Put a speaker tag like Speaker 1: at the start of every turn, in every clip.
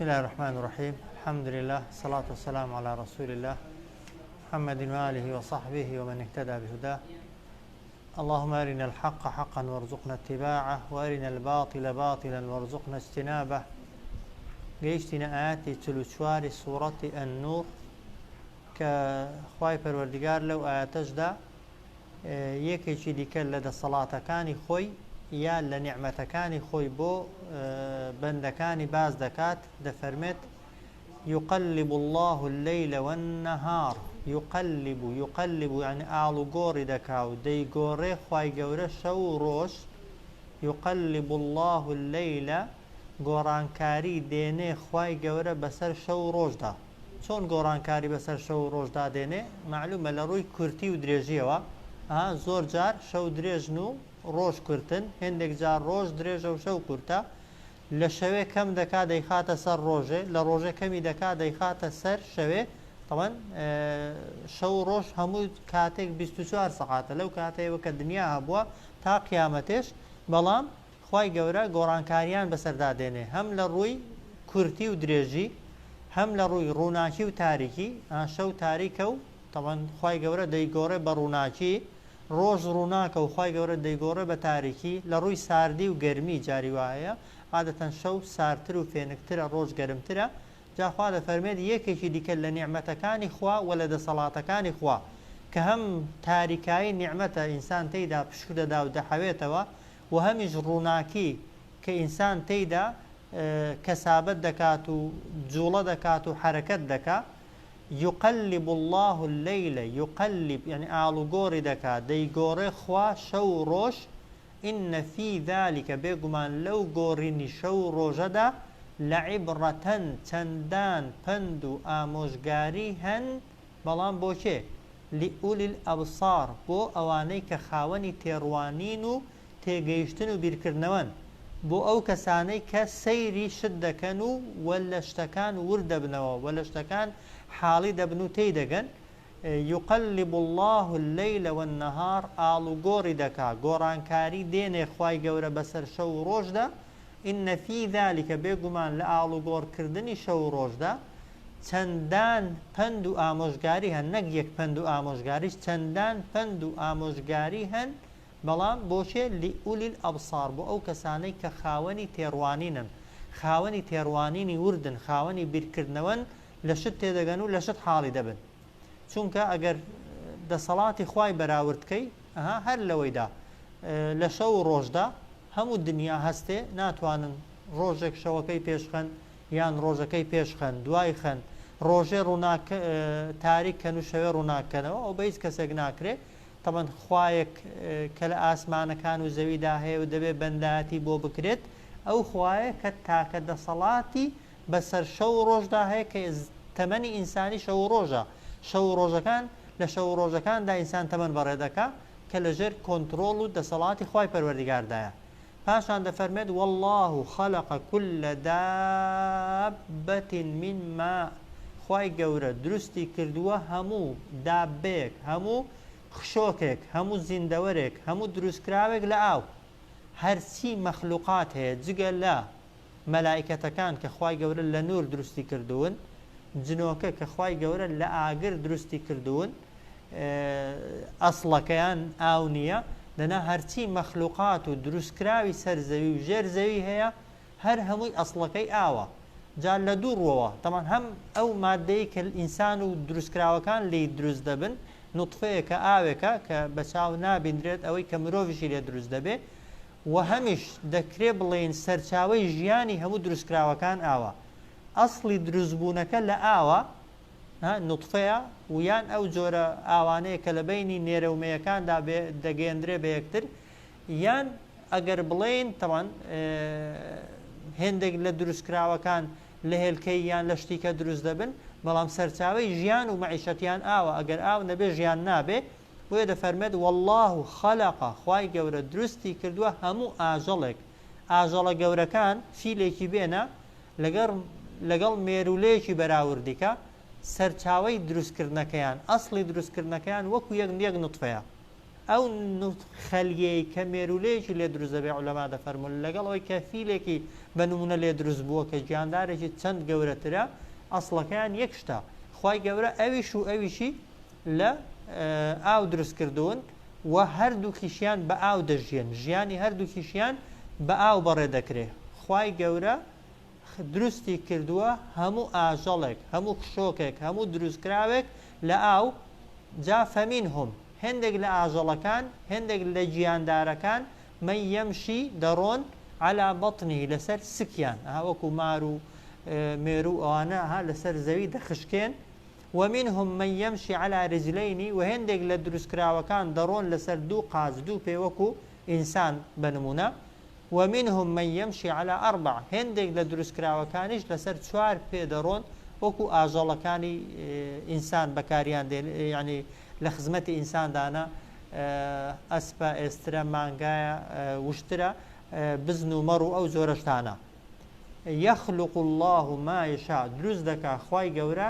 Speaker 1: بسم اللە الرحمن الرحیم الحمد للە الصلاة والسلام علی رسول اللە محمد وآله وصحبه ومن اهتدى بهداه اللهم أرنا الحق حقا وارزقنا اتباعه وأرنا الباطل باطلا وارزقنا اجتنابه گەیشتینە ئاەتی 44 سوڕەتی النور کە خوای پەروەردگار لەو ئاەتەشدا یەکێکی دیکە لە دەسەڵاتەکانی خۆی یا لە نیعمەتەکانی خۆی بۆ بەندەکانی باس دەکات دەفەرمێت، یقلب اللە اللیل والنهار، یقلب، یقلب یانی ئاڵوگۆڕی دەکا و دەیگۆڕێ خوای گەورە شەو و ڕۆژ، یقلب اللە اللیل گۆڕانکاری دێنێ خوای گەورە بەسەر شەو و ڕۆژدا. چۆن گۆڕانکاری بەسەر شەو و ڕۆژدا دێنێ؟ مەعلومە لە ڕووی کورتی و درێژییەوە، ئا، زۆر جار شەو درێژن و ڕۆژ کورتن، هێندێک جار ڕۆژ درێژە و شەو کورتە، لە شەوێ کەم دەکا دەیخاتە سەر ڕۆژێ، لە ڕۆژێ کەمی دەکا دەیخاتە سەر شەوێ، تەبعەن شەو و ڕۆژ هەموو کاتێک 24 سەعاتە لەو کاتەیەوە کە دنیا هەبووە تا قیامەتێش، بەڵام خوای گەورە گۆڕانکاریان بەسەردا دێنێ هەم لە ڕووی کورتی و درێژی هەم لە ڕووی ڕووناکی و تاریکی، شەو تاریکە و تەبعەن خوای گەورە دەیگۆڕێ بە ڕووناکی، ڕۆژ ڕووناکە و خوای گەورە دەیگۆڕێ بە تاریکی، لە ڕووی ساردی و گەرمی جاری وا هەیە عادەتەن شەو ساردتر و فێنکترە ڕۆژ گەرمترە، جا خوا دەفەرمێت یەکێکی دیکە لە نیعمەتەکانی خوا وە لە دەسەڵاتەکانی خوا کە هەم تاریکایی نیعمەتە ئینسان تێیدا پشوو دەدا و دەحەوێتەوە وە هەمیش ڕووناکی کە ئینسان تێیدا کەسابەت دەکات و جوڵە دەکات و حەرەکەت دەکا، یقلب اللە اللیل، یقلب یانی ئاڵوگۆڕی دەکا، دەیگۆڕێ خوا شەو و ڕۆژ، ان فی ذلک بێگومان لەو گۆڕینی شەو و ڕۆژەدا، لعبرە چەندان پەند و ئامۆژگاری هەن، بەڵام بۆ کێ؟ لأولی الابصار بۆ ئەوانەی کە خاوەنی تێڕوانین و تێگەیشتن و بیرکردنەوەن، بۆ ئەو کەسانەی کە سەیری شت دەکەن و و لە شتەکان ورد دەبنەوە و لە شتەکان حاڵی دەبن و تێی دەگەن، یقلب اللە اللیل والنهار ئاڵوگۆڕی دەکا، گۆڕانکاری دێنێ خوای گەورە بەسەر شەو و ڕۆژدا، ان فی ذلک بێگومان لە ئاڵوگۆڕ کردنی شەو و ڕۆژدا چەندان پەند و ئامۆژگاری هەن، نەک یەک پەند و ئامۆژگاریش چەندان پەند و ئامۆژگاری هەن، بەڵام بۆ کێ؟ لئولی الابصار بۆ ئەو کەسانەی کە خاوەنی تێڕوانینن، خاوەنی تێڕوانینی وردن، خاوەنی بیرکردنەوەن، لە شت تێدەگەن و لە شت حاڵی دەبن. چونکە ئەگەر دەسەڵاتی خوای بەراورد کەی، ئەها هەر لەوەیدا لە شەو و ڕۆژدا هەموو دنیا هەستێ ناتوانن ڕۆژێک شەوەکەی پێشخەن یان ڕۆژەکەی پێشخەن دوای خەن ڕۆژێ ڕووناک تاریک کەن و شەوێ ڕووناک کەنەوە ئەو بە هیچ کەسێک ناکرێ تەبەن خوایەک کە لە ئاسمانەکان و زەویدا هەیە و دەبێ بەندایەتی بۆ بکرێت ئەو خوایە کە تاکە دەسەڵاتی بەسەر شەو و ڕۆژدا هەیە کە تەمەنی ئینسانی شەو و ڕۆژە شەو و ڕۆژەکان لە شەو و ڕۆژەکاندا ئینسان تەمەن بەڕێ دەکا کە لە ژێر کۆنتڕۆڵ و دەسەڵاتی خوای پەروەردگاردایە پاشان دەفەرمێت واللە خلق کل دابە من ماء خوای گەورە دروستی کردووە هەموو دابەیەک هەموو خشۆکێک هەموو زیندەوەرێک هەموو دروستکراوێک لە ئاو هەرچی مەخلوقات هەیە جگە لە مەلائیکەتەکان کە خوای گەورە لە نور دروستی کردوون، جنۆکە کە خوای گەورە لە ئاگر دروستی کردوون، ئەسڵەکەیان ئاو نییە، دەنا هەرچی مەخلوقات و دروستکراوی سەر زەوی و ژێر زەوی هەیە هەر هەمووی ئەسڵەکەی ئاوە. جا لە دوو ڕووەوە تەبعەن هەم ئەو ماددەی کە ئینسان و دروستکراوەکان لێی دروست دەبن نوتفەیەکە ئاوێکە کە بە چاو نابیندرێت ئەوەی کە مرۆڤیشی لێ دروست دەبێ وە هەمیش دەکرێ بڵێین سەرچاوەی ژیانی هەموو دروستکراوەکان ئاوە. ئەسڵی دروستبوونەکە لە ئاوە، نوتفەیە، و یان ئەو جۆرە ئاوانەیە کە لە بەینی نێرە و مێیەکاندا دەگەیەندرێ بە یەکتر، یان ئەگەر بڵێین تەبعەن هێندێک لە دروستکراوەکان لە هێلکەی یان لە شتیکە دروست دەبن، بەڵام سەرچاوەی ژیان و مەعیشەتیان ئاوە، ئەگەر ئاو نەبێ ژیان نابێ، بۆیە دەفەرمێت، واللە خلق، خوای گەورە دروستی کردووە هەموو ئاژەڵێک، ئاژەڵە گەورەکان، فیلێکی بێنە لەگەڵ لەگەڵ مێروولەیەکی بەراوردی کە، سەرچاوەی دروستکردنەکەیان، ئەسڵی دروستکردنەکەیان وەکو یەک یەک نوتفەیە. ئەو خەلیەی کە مێروولەیەکی لێ دروست دەبێ عولەما دەفەرموون لەگەڵ ئەوەی کە فیلێکی بە نموونە لێ دروست بووە کە گیاندارێکی چەند گەورەترە ئەسڵەکەیان یەک شتە خوای گەورە ئەویش و ئەویشی لە ئاو دروست کردوون و هەردووکیشیان بە ئاو دەژیێن ژیانی هەردووکیشیان بە ئاو بەڕێ دەکرێ خوای گەورە دروستی کردووە هەموو ئاژەڵێک هەموو خشۆکێک هەموو دروستکراوێک لە ئاو جا فمنهم هێندێک لە ئاژەڵەکان هێندێک لە گیاندارەکان من یمشی دەڕۆن علی بطنه لەسەر سکیان ئەها وەکو مار و مێرو ئەوانە ئەها لەسەر زەوی دەخشکێن ومنهم من یمشی علی رجلین و هێندێک لە دروستکراوەکان دەڕۆن لەسەر دوو قاچ دوو پێ وەکو ئینسان بە نمونە ومنهم من یمشی علی اربع هێندێک لە دروستکراوەکانیش لەسەر چوار پێ دەڕۆن وەکو ئاژەڵەکانی ئینسان بەکاریان دێن یعنی لە خزمەتی ئینساندانە ئەسپە ئێسترە مانگایە وشترە بزن و مەڕ و ئەو جۆرە شتانە یخلق اللە ما یشاء دروست دەکا خوای گەورە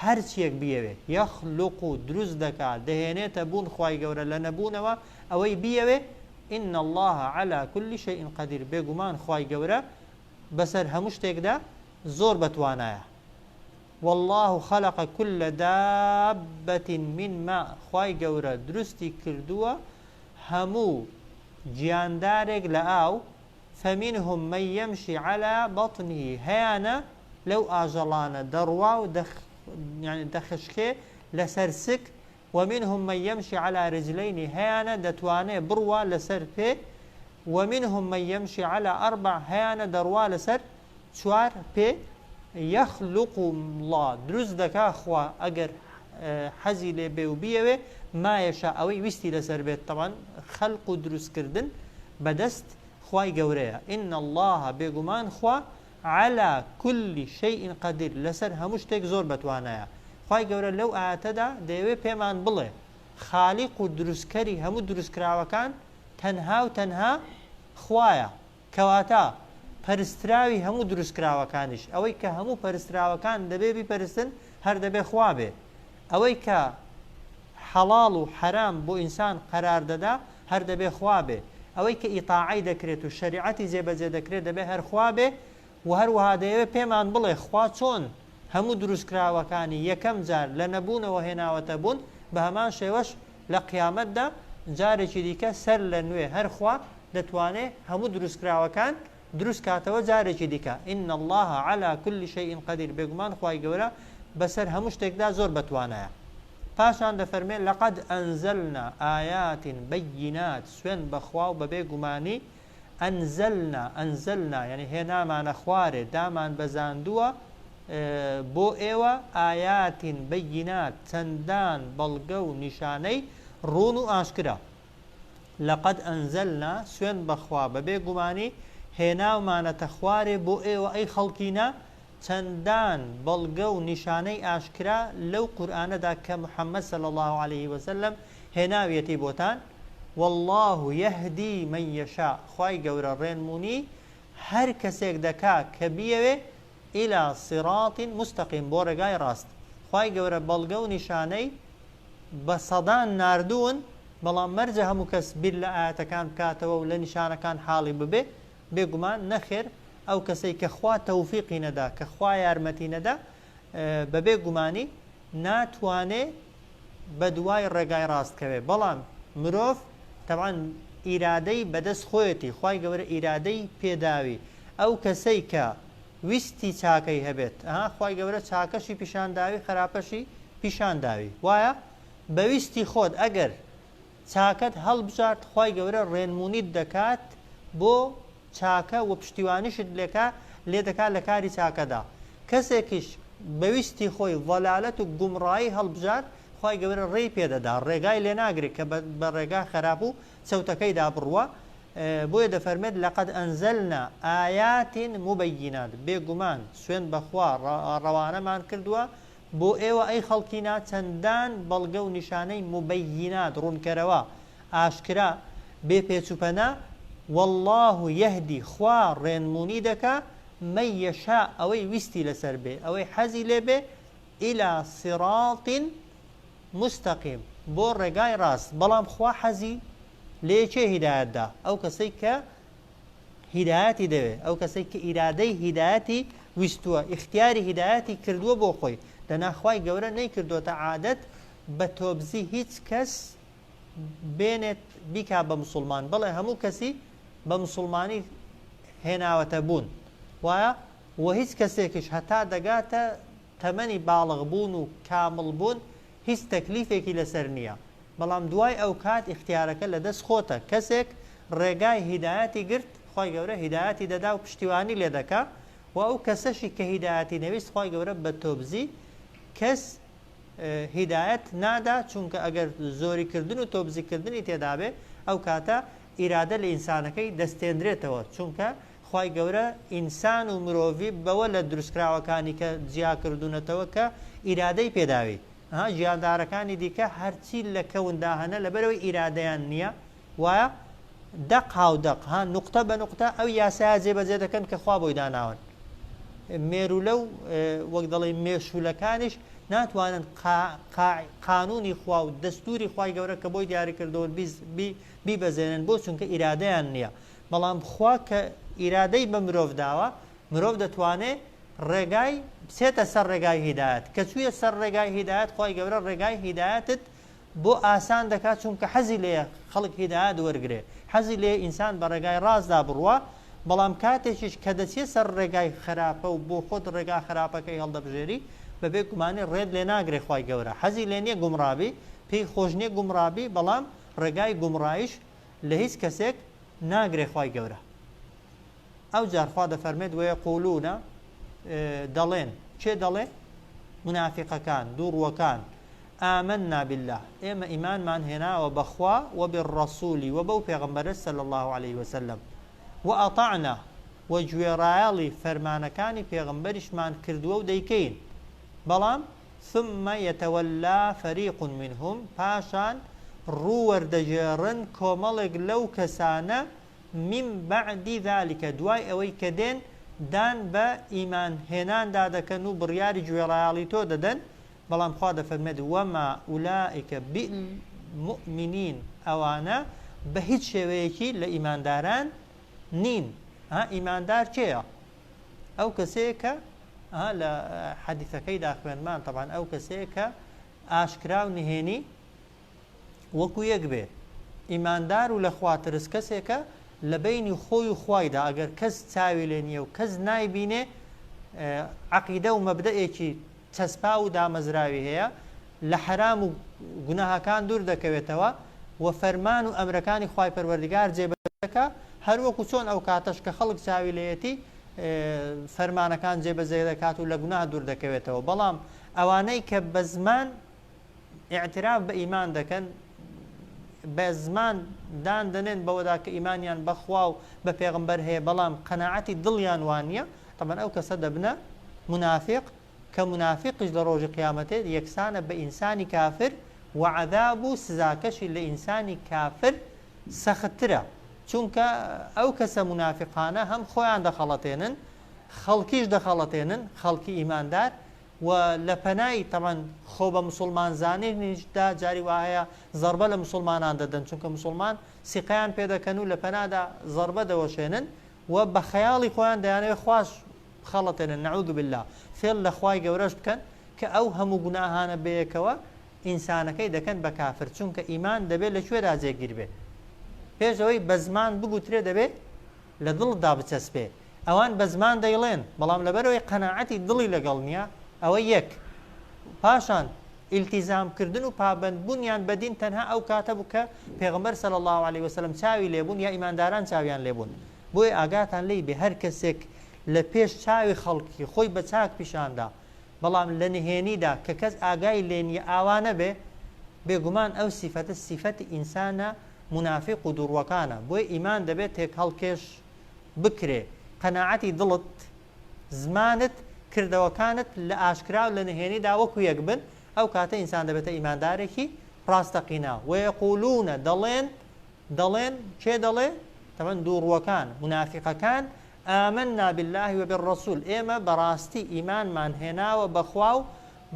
Speaker 1: هەرچیەک بیەوێ یخلق دروست دەکا دەهێنێتە بوون خوای گەورە لە نەبوونەوە ئەوەی بیەوێ ان اللە علی کل شیء قدیر بێگومان خوای گەورە بەسەر هەموو شتێکدا زۆر بەتوانایە واللە خلق کل دابە من ماء خوای گەورە دروستی کردووە هەموو گیاندارێک لە ئاو فمنهم من یمشی علی بطنه هەیانە لەو ئاژەڵانە دەڕوا و یانی دەخشکێ لەسەر سک ومنهم من یمشی علی رجلین هەیانە دەتوانێ بڕوا لەسەر پێ ومنهم من یمشی علی اربع هەیانە دەڕوا لەسەر چوار پێ یخلق اللە دروست دەکا خوا ئەگەر حەزی لێ بێ و بیەوێ ما یشاء ئەوەی ویستی لەسەر بێت تەبعەن خەلق و دروست کردن بەدەست خوای گەورەیە ان اللە بێگومان خوا علی کل شیء قدیر لەسەر هەموو شتێک زۆر بەتوانایە خوای گەورە لەو ئایەتەدا دەیەوێ پێمان بڵێ خالیق و دروستکەری هەموو دروستکراوەکان تەنها و تەنها خوایە کەواتە پەرستراوی هەموو دروستکراوەکانیش ئەوەی کە هەموو پەرستراوەکان دەبێ بیپەرستن هەر دەبێ خوا بێ ئەوەی کە حەڵاڵ و حەرام بۆ ئینسان قەرار دەدا هەر دەبێ خوا بێ ئەوەی کە ئیتاعەی دەکرێت و شەریعەتی جێبەجێ دەکرێت دەبێ هەر خوا بێ و هەروەها دەیەوێ پێمان بڵێ خوا چۆن هەموو دروستکراوەکانی یەکەم جار لە نەبوونەوە هێناوەتە بوون بە هەمان شێوەش لە قیامەتدا جارێکی دیکە سەر لە نوێ هەر خوا دەتوانێ هەموو دروستکراوەکان دروست کاتەوە جارێکی دیکە، ان اللە علی کل شیء قدیر، بێگومان خوای گەورە بەسەر هەموو شتێکدا زۆر بەتوانایە. پاشان دەفەرمێ، لقد انزلنا آیات بینات، سوێند بەخوا و بەبێ گومانی، انزلنا، انزلنا یانی هێنامانە خوارێ، دامان بەزاندووە بۆ ئێوە، آیات بینات، چەندان بەڵگە و نیشانەی ڕوون و ئاشکرا. لقد انزلنا، سوێند بەخوا بەبێ گومانی هێناومانەتە خوارێ بۆ ئێوە ئەی خەڵکینە چەندان بەڵگە و نیشانەی ئاشکرا لەو قورئانەدا کە محمد صلی اللە علیه وسلم هێناویەتی بۆتان، واللە یهدی من یشاء، خوای گەورە ڕێنمونی هەر کەسێک دەکا کە بیەوێ الی صراط مستقیم بۆ ڕێگای ڕاست، خوای گەورە بەڵگە و نیشانەی بە سەدان ناردوون، بەڵام مەرجە هەموو کەس بیر لە ئایەتەکان بکاتەوە و لە نیشانەکان حاڵی ببێ؟ بێگومان نەخێر، ئەو کەسەی کە خوا تەوفیقی نەدا، کە خوا یارمەتی نەدا، بەبێ گومانی ناتوانێ بەدوای ڕێگای ڕاست کەوێ، بەڵام مرۆڤ تەبعەن ئیرادەی بەدەست خۆیەتی، خوای گەورە ئیرادەی پێداوی، ئەو کەسەی کە ویستی چاکەی هەبێت، ئەها خوای گەورە چاکەشی پیشان داوی خراپەشی پیشان داوی، وایە بە ویستی خۆت ئەگەر چاکەت هەڵبژارد خوای گەورە ڕێنمونیت دەکات بۆ چاکە و پشتیوانیشت لێکا لێدەکات لە کاری چاکەدا، کەسێکیش بە ویستی خۆی ضەلالەت و گومڕایی هەڵبژارد خوای گەورە ڕێی پێدەدا ڕێگای لێناگرێت کە بە ڕێگا خەراپ و چەوتەکەیدا بڕوا، بۆیە دەفەرمێت، لقد انزلنا آیات مبینات، بێگومان سوێند بەخوا ڕەوانەمان کردووە بۆ ئێوە ئەی خەڵکینا چەندان بەڵگە و نیشانەی مبینات ڕوونکەرەوە، ئاشکرا، بێ پێچ و پەنا، واللە یهدی خوا ڕێنمونی دەکا، من یشاء ئەوەی ویستی لەسەر بێ، ئەوەی حەزی لێ بێ، الی صراط مستقیم. بۆ ڕێگای ڕاست، بەڵام خوا حەزی لێ کێ هیدایەت دا؟ ئەو کەسەی کە هیدایەتی دەوێ، ئەو کەسەی کە ئیرادەی هیدایەتی ویستووە، ئیختیاری هیدایەتی کردووە بۆ خۆی، دەنا خوای گەورە نەیکردۆتە عادەت بە تۆبزی هیچ کەس بێنێت بیکا بە موسوڵمان، بەڵێ هەموو کەسی بە موسوڵمانی هێناوەتە بوون وایە؟ وە هیچ کەسێکیش هەتا دەگاتە تەمەنی باڵغ بوون و کامڵ بوون هیچ تەکلیفێکی لەسەر نییە، بەڵام دوای ئەو کات ئیختیارەکە لە دەست خۆتە، کەسێک ڕێگای هیدایەتی گرت خوای گەورە هیدایەتی دەدا و پشتیوانی لێ دەکا، وە ئەو کەسەشی کە هیدایەتی نەویست خوای گەورە بە تۆبزی کەس هیدایەت نادا، چونکە ئەگەر زۆری کردن و تۆبزی کردنی تێدابێ ئەو کاتە ئیرادە لە ئینسانەکەی دەستێندرێتەوە، چونکە خوای گەورە ئینسان و مرۆڤی بەوە لە دروستکراوەکانی کە جیا کردوونەتەوە کە ئیرادەی پێداوی ها گیاندارەکانی دیکە هەرچی لە کەوندا هەنە لەبەرئەوەی ئیرادەیان نییە وایە دەق هاودەق ها نوقتە بە نوقتە ئەو یاسایە جێبەجێ دەکەن کە خوا بۆی داناون مێرولە و وەک دەڵێی مێشولەکانیش ناتوانن قانونی خوا و دەستوری خوای گەورە کە بۆی دیاری کردوون بیبەزێنن بۆ چونکە ئیرادەیان نییە بەڵام خوا کە ئیرادەی بە مرۆڤ داوە، مرۆڤ دەتوانێ ڕێگای بچێتە سەر ڕێگای هیدایەت، کە چوویە سەر ڕێگای هیدایەت خوای گەورە ڕێگای هیدایەتت بۆ ئاسان دەکات چونکە حەزی لێیە خەڵک هیدایەت وەرگرێ، حەزی لێیە ئینسان بە ڕێگای ڕاستدا بڕوا، بەڵام کاتێکیش کە دەچیە سەر ڕێگای خراپە و بۆ خۆت ڕێگا خراپەکەی هەڵدەبژێری بەبێ گومانی ڕێت لێ ناگرێ خوای گەورە حەزی لێ نیە گومڕا بی، پێی خۆش نیە گومڕا بی، بەڵام ڕێگای گومڕایش لە هیچ کەسێک ناگرێ خوای گەورە. ئەوجار خوا دەفەرمێت ویقولون دەڵێن، کێ دەڵێ؟ مونافیقەکان، دووڕووەکان، آمنا باللە ئێمە ئیمانمان هێناوە بە خوا وبالرسول وە بەو پێغەمبەرە صلی اللە علیه وسلم وأطعنا وە گوێڕایەڵی فەرمانەکانی پێغەمبەریشمان کردووە و دەیکەین بەڵام ثم یتولی فریق منهم پاشان ڕوو وەردەگێڕن کۆمەڵێک لەو کەسانە من بعد ذلک دوای ئەوەی کە دێن دان بە ئیمان هێناندا دەکەن و بڕیاری گوێڕایەڵی تۆ دەدەن، بەڵام خوا دەفەرمێت وما اولئک بالمومنین ئەوانە بە هیچ شێوەیەکی لە ئیمانداران نین. ها ئیماندار کێیە؟ ئەو کەسەیە کە ها لە حەدیثەکەیدا خوێندمان تەبعەن ئەو کەسەیە کە ئاشکرا و نهێنی وەکو یەک بێ. ئیماندار و لە خوا ترس کەسێکە لە بەینی خۆی و خوایدا ئەگەر کەس چاوی لێ نییە و کەس نایبینێ عەقیدە و مەبدەئێکی چەسپاو و دامەزراوی هەیە لە حەرام و گوناهەکان دوور دەکەوێتەوە و فەرمان و ئەمرەکانی خوای پەروەردگار جێبەجێ دەکا هەروەکو چۆن ئەو کاتەش کە خەڵک چاوی لێیەتی فەرمانەکان جێبەجێ دەکات و لە گوناه دوور دەکەوێتەوە بەڵام ئەوانەی کە بە زمان ئیعتراف بە ئیمان دەکەن، بە زمان دان دەنێن بەوەدا کە ئیمانیان بە خوا و بە پێغەمبەر هەیە، بەڵام قەناعەتی دڵیان وا نییە، تەبعەن ئەو کەسە دەبنە مونافیق، کە مونافیقیش لە ڕۆژی قیامەتێ یەکسانە بە ئینسانی کافر و عەزاب و سزاکەشی لە ئینسانی کافر سەختترە، چونکە ئەو کەسە مونافیقانە هەم خۆیان دەخەڵەتێنن خەڵکیش دەخەڵەتێنن، خەڵکی ئیماندار، و لە پەنای تەبعەن خۆ بە موسوڵمان زانینیشدا جاری وا هەیە زەڕبە لە موسوڵمانان دەدەن چونکە موسوڵمان سیقەیان پێ دەکەن و لە پەنادا زەڕبە دەوەشێنن و بە خەیاڵی خۆیان دەیانەوێت خواش بخەڵەتێنن نعوذ باللە فێڵ لە خوای گەورەش بکەن کە ئەو هەموو گوناهانە بەیەکەوە ئینسانەکەی دەکەن بە کافر چونکە ئیمان دەبێت لە کوێدا جێگیر بێ پێش ئەوەی بە زمان بگوترێ دەبێ لە دڵتدا بچەسپێ. ئەوان بە زمان دەیڵێن، بەڵام لەبەرئەوەی قەناعەتی دڵی لەگەڵ نییە، ئەوە یەک. پاشان ئیلتیزام کردن و پابەند بوونیان بە دین تەنها ئەو کاتە بوو کە پێغەمبەر صلی اللە علیە وسلم چاوی لێ بوون یا ئیمانداران چاویان لێ بوون. بۆیە ئاگاتان لێی بێ هەر کەسێک لە پێش چاوی خەڵکی خۆی بە چاک پیشان دا، بەڵام لە نهێنیدا کە کەس ئاگای لێ نییە ئاوا نەبێ، بێگومان ئەو سیفەتە سیفەتی ئینسانە مونافیق و دووڕوەکانە، بۆیە ئیمان دەبێت تێکهەڵکێش بکرێ، قەناعەتی دڵت، زمانت، کردەوەکانت لە ئاشکرا و لە نهێنیدا وەکو یەک بن، ئەو کاتە ئینسان دەبێتە ئیماندارێکی ڕاستەقینە، ویقولون، دەڵێن، دەڵێن، کێ دەڵێ؟ تەبعەن دووڕوەکان، مونافیقەکان، آمنا باللە وبالرسول، ئێمە بەڕاستی ئیمانمان هێناوە بە خوا و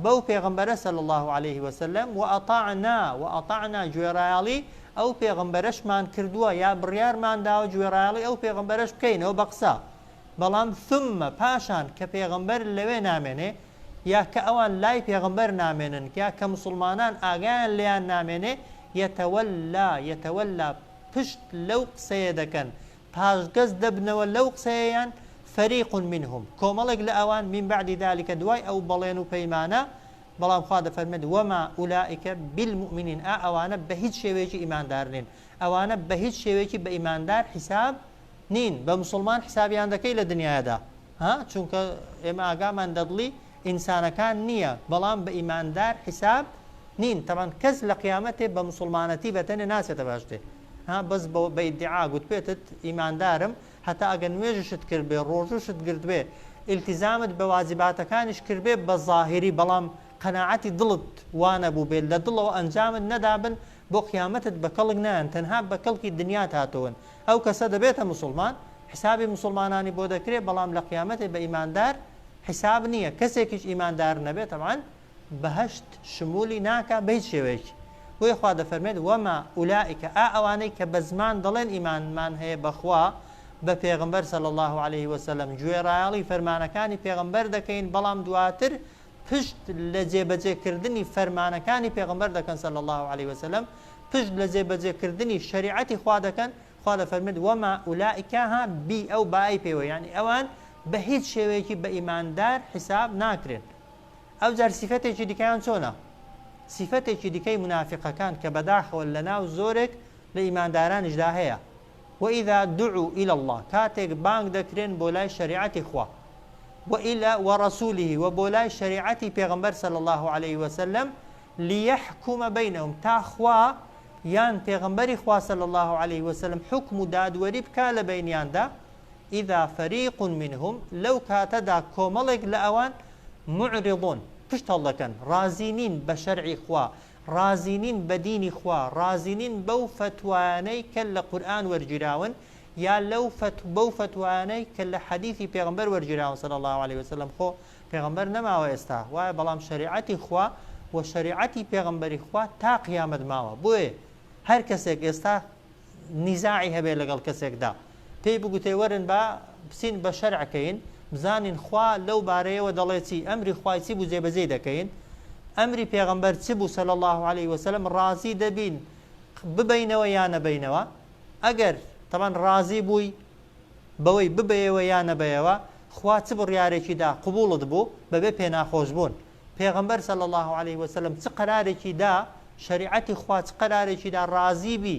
Speaker 1: بەو پێغەمبەرە صلی اللە علیه وسلم، وأطعنا وأطعنا گوێڕایەڵی ئەو پێغەمبەرەشمان کردووە یا بڕیارمان داوە گوێڕایەڵی ئەو پێغەمبەرەش بکەینەوە بە قسە، بەڵام ثم پاشان کە پێغەمبەر لەوێ نامێنێ یا کە ئەوان لای پێغەمبەر نامێنن یا کە موسڵمانان ئاگایان لێیان نامێنێ یتولی یتولی پشت لەو قسەیە دەکەن پاشگەز دەبنەوە لەو قسەیەیان، فریق منهم، کۆمەڵێک لە ئەوان، من بعد ذلک، دوای ئەو بەڵێن و پەیمانە، بەڵام خوا دەفەرمێت، وما اولئک بالمومنین، ئا ئەوانە بە هیچ شێوەیەکی ئیماندار نین، ئەوانە بە هیچ شێوەیەکی بە ئیماندار حیساب نین، بە موسڵمان حیسابیان دەکەی لە دنیادا، ها چونکە ئێمە ئاگامان لە دڵی ئینسانەکان نییە، بەڵام بە ئیماندار حیساب نین، تەبعەن کەس لە قیامەتێ بە موسڵمانەتی بەتەنێ ناچێتە بەهەشتێ، ها بەس بە ئیدعا گوتبێتت ئیماندارم هەتا ئەگەر نوێژشت کردبێ ڕۆژوشت گرتبێ ئیلتیزامت بە واجباتەکانیش کردبێ بە زاهیری بەڵام قەناعەتی دڵت وا نەبووبێ لە دڵەوە ئەنجامت نەدابن بۆ قیامەتت بە کەڵک نایەن تەنها بە کەڵکی دنیات هاتوون ئەو کەسە دەبێتە موسڵمان حسابی موسڵمانانی بۆ دەکرێ بەڵام لە قیامەتێ بە ئیماندار حساب نییە کەسێکیش ئیماندار نەبێ تەبعەن بەهەشت شمولی ناکا بە هیچ شێوەیەکی. بۆیە خوا دەفەرمێت، وما اولئک، ئا ئەوانەی کە بە زمان دەڵێن ئیمانمان هەیە بە خوا، بە پێغەمبەر صلی اللە علیه وسلم، گوێڕایەڵی فەرمانەکانی پێغەمبەر دەکەین، بەڵام دواتر پشت لە جێبەجێ کردنی فەرمانەکانی پێغەمبەر دەکەن صلی اللە علیه وسلم، پشت لە جێبەجێ کردنی شەریعەتی خوا دەکەن، خوا دەفەرمێت، وما اولئک، ها بی ئەو بای پێوە، یانی ئەوان بە هیچ شێوەیەکی بە ئیماندار حیساب ناکرێن. ئەوجار سیفەتێکی دیکەیان چۆنە؟ سیفەتێکی دیکەی مونافیقەکان کە بەداخەوە لەناو زۆرێک لە ئیماندارانیشدا هەیە، وإذا دعوا إلى اللە کاتێک بانگ دەکرێن بۆ لای شەریعەتی خوا، وإلى ورسوله وە بۆ لای شەریعەتی پێغەمبەر صلی اللە علیه وسلم لیحکم بینهم تا خوا یان پێغەمبەری خوا صلی اللە علیه وسلم حوکم و دادوەری بکا لە بەینیاندا، اذا فریق منهم لەو کاتەدا کۆمەڵێک لە ئەوان معرضون پشت هەڵدەکەن ڕازی نین بە شەرعی خوا ڕازی نین بە دینی خوا ڕازی نین بەو فەتوایانەی کە لە قورئان وەرگیراون یا لەو بەو فەتوایانەی کە لە حەدیثی پێغەمبەر وەرگیراون صلی اللە علیه وسلم خۆ پێغەمبەر نەماوە ئێستا وایە بەڵام شەریعەتی خوا و شەریعەتی پێغەمبەری خوا تا قیامەت ماوە بۆیە هەر کەسێک ئێستا نیزاعی هەبێ لەگەڵ کەسێکدا پێی بگوتێ وەرن با بچین بە شەرع کەین بزانین خوا لەو بارەیەوە دەڵێ چی ئەمری خوای چی بوو جێبەجێی دەکەین ئەمری پێغەمبەر چ بوو صلی اللە علیه وسلم ڕازی دەبین ببەینەوە یا نەبەینەوە ئەگەر تەبعەن ڕازی بووی بەوەی ببەیەوە یا نەبەیەوە خوا چ بڕیارێکی دا قبوڵت بوو بەبێ پێناخۆش بوون پێغەمبەر صلی اللە علیه وسلم چ قەرارێکی دا، شەریعەتی خوا چ قەرارێکی دا ڕازی بی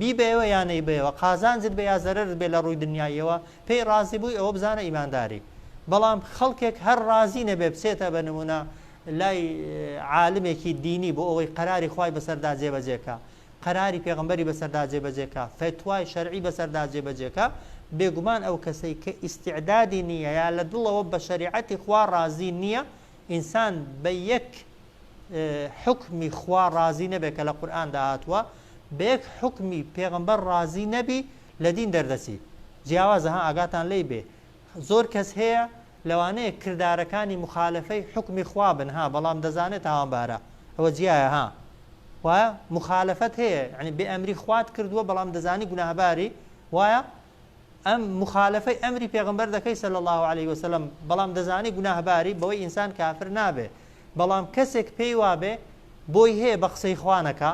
Speaker 1: بیبەیەوە یا نەیبەیەوە، قازانجت بێ یا زەرەرت بێ لە ڕووی دنیاییەوە پێی ڕازی بووی ئەوە بزانە ئیمانداری. بەڵام خەڵکێک هەر ڕازی نەبێ بچێتە بە نموونە لای عالمێکی دینی بۆ ئەوەی قەراری خوای بەسەردا جێبەجێ کا، قەراری پێغەمبەری بەسەردا جێبەجێ کا، فەتوای شەرعی بەسەردا جێبەجێ کا، بێگومان ئەو کەسەی کە ئیستیعدادی نییە یا لە دڵەوە بە شەریعەتی خوا ڕازی نییە، ئینسان بە یەک حوکمی خوا ڕازی نەبێ کە لە قورئاندا هاتووە، بە یەک حوکمی پێغەمبەر ڕازی نەبی لە دین دەردەچی. جیاوازە ها ئاگاتان لێی بێ. زۆر کەس هەیە لەوانەیە کردارەکانی موخالەفەی حوکمی خوا بن ها بەڵام دەزانێ تاوانبارە ئەوە جیایە ها وایە موخالەفەت هەیە یعنی بێ ئەمری خوات کردووە بەڵام دەزانی گوناهباری وایە ئەم موخالەفەی ئەمری پێغەمبەر دەکەی صلی اللە علیه وسلم بەڵام دەزانی گوناهباری بەوەی ئینسان کافر نابێ بەڵام کەسێک پێی وابێ بۆی هەیە بە قسەی خوا نەکا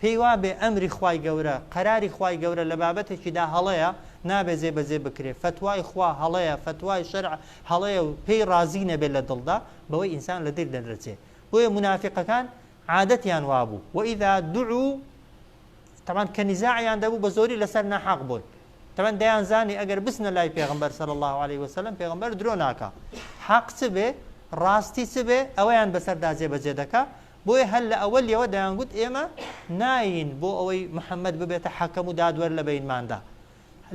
Speaker 1: پێی وابێ ئەمری خوای گەورە قەراری خوای گەورە لە بابەتێکیدا هەڵەیە نابێ جێبەجێ بکرێ فەتوای خوا هەڵەیە فەتوای شەرع هەڵەیە و پێی ڕازی نەبێ لە دڵدا بەوەی ئینسان لە دیر دەرەچێ بۆیە مونافیقەکان عادەتیان وابوو وإذا دعوا تەبعەن کە نیزاعیان دەبوو بە زۆری لەسەر ناحەق بوون تەبعەن دەیانزانی ئەگەر بچنە لای پێغەمبەر صلی اللە علیه وسلم پێغەمبەر درۆ ناکا حەق چ بێ ڕاستی چ بێ ئەوەیان بەسەردا جێبەجێ دەکا بۆیە هەر لە ئەوەلیەوە دەیانگوت ئێمە ناین بۆ ئەوەی محەممەد ببێتە حەکەم و دادوەر لە بەینماندا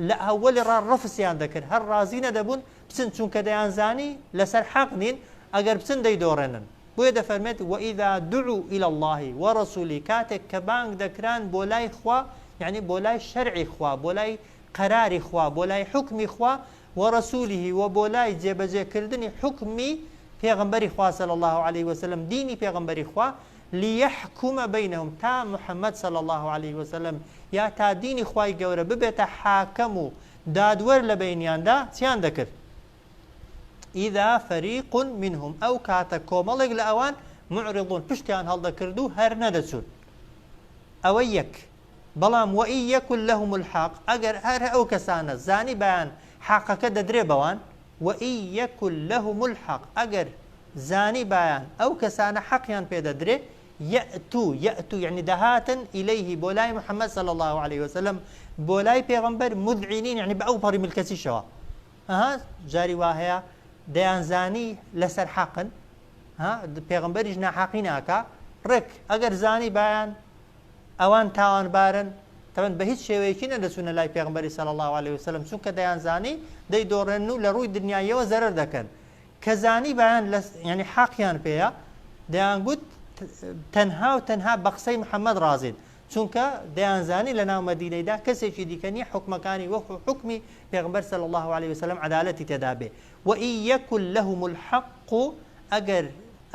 Speaker 1: لە ئەوەلی ڕا ڕەفسیان دەکرد هەر ڕازی نەدەبوون بچن چونکە دەیانزانی لەسەر حەق نین ئەگەر بچن دەیدۆڕێنن بۆیە دەفەرمێت، وإذا دعوا الی اللە ورسوله کاتێک کە بانگ دەکران بۆ لای خوا یەعنی بۆ لای شەرعی خوا بۆ لای قەراری خوا بۆ لای حوکمی خوا ورسوله وە بۆ لای جێبەجێ کردنی حوکمی پێغەمبەری خوا صلی اللە علیە وسلم دینی پێغەمبەری خوا لیحکم بینهم تا محمد صلی اللە علیە وسلم یا تا دینی خوای گەورە ببێتە حاکەم و دادوەر لە بەینیاندا چیان دەکرد؟ اذا فریق منهم ئەو کاتە کۆمەڵێک لە ئەوان معرضون پشتیان هەڵدەکرد و هەر نەدەچوون. ئەوە یەک. بەڵام وان یکن لهم الحق ئەگەر هەر ئەو کەسانە زانیبایان حەقەکە دەدرێ بەوان، وان یکن لهم الحق ئەگەر زانیبایان ئەو کەسانە حەقیان پێ دەدرێ، یەئتو، یەئتو یەعنی دەهاتن، الیه بۆ لای محمد صلی اللە علیه وسلم بۆ لای پێغەمبەر، مذعنین یەعنی بە ئەوپەڕی ملکەچیشەوە. ئەها جاری وا هەیە دەیانزانی لەسەر حەقن، ها پێغەمبەریش ناحەقی ناکا، ڕێک ئەگەر زانیبایان ئەوان تاوانبارن تەبەن بە هیچ شێوەیەکی نەدەچوونە لای پێغەمبەری صلی اللە علیه وسلم چونکە دەیانزانی دەیدۆڕێنن و لە ڕووی دنیاییەوە زەرەر دەکەن کە زانی بایان لە یعنی حەقیان پێیە دەیانگوت تەنها و تەنها بە قسەی محەممەد ڕازین چونکە دەیانزانی لە ناو مەدینەیدا کەسێکی دیکە نییە حکومەکانی وەکو حکمی پێغمبەر صلی الله علیه وسلم عەدالەتی تێدا بێ وإن يكن لهم الحق ئەگەر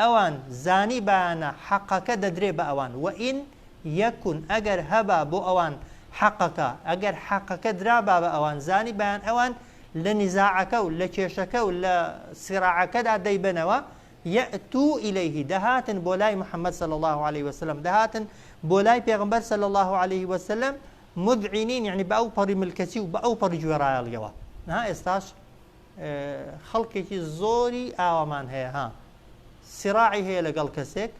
Speaker 1: ئەوان زانیبایانە حەقەکە دەدرێ بە ئەوان، وان یکن ئەگەر هەبا بۆ ئەوان حەقەکە، ئەگەر حەقەکە درابا بە ئەوان، زانیبایان ئەوان لە نیزاعەکە و لە کێشەکە و لە صراعەکەدا دەیبەنەوە، یەئتو الیه دەهاتن بۆ لای محمد صلی اللە علیه وسلم، دەهاتن بۆ لای پێغەمبەر صلی اللە علیه وسلم، مذعنین یەعنی بە ئەوپەڕی ملکەچی و بە ئەوپەڕی گوێڕایەڵیەوە. ها ئێستاش خەڵکێکی زۆری ئاوامان هەیە ها سراعی هەیە لەگەڵ کەسێک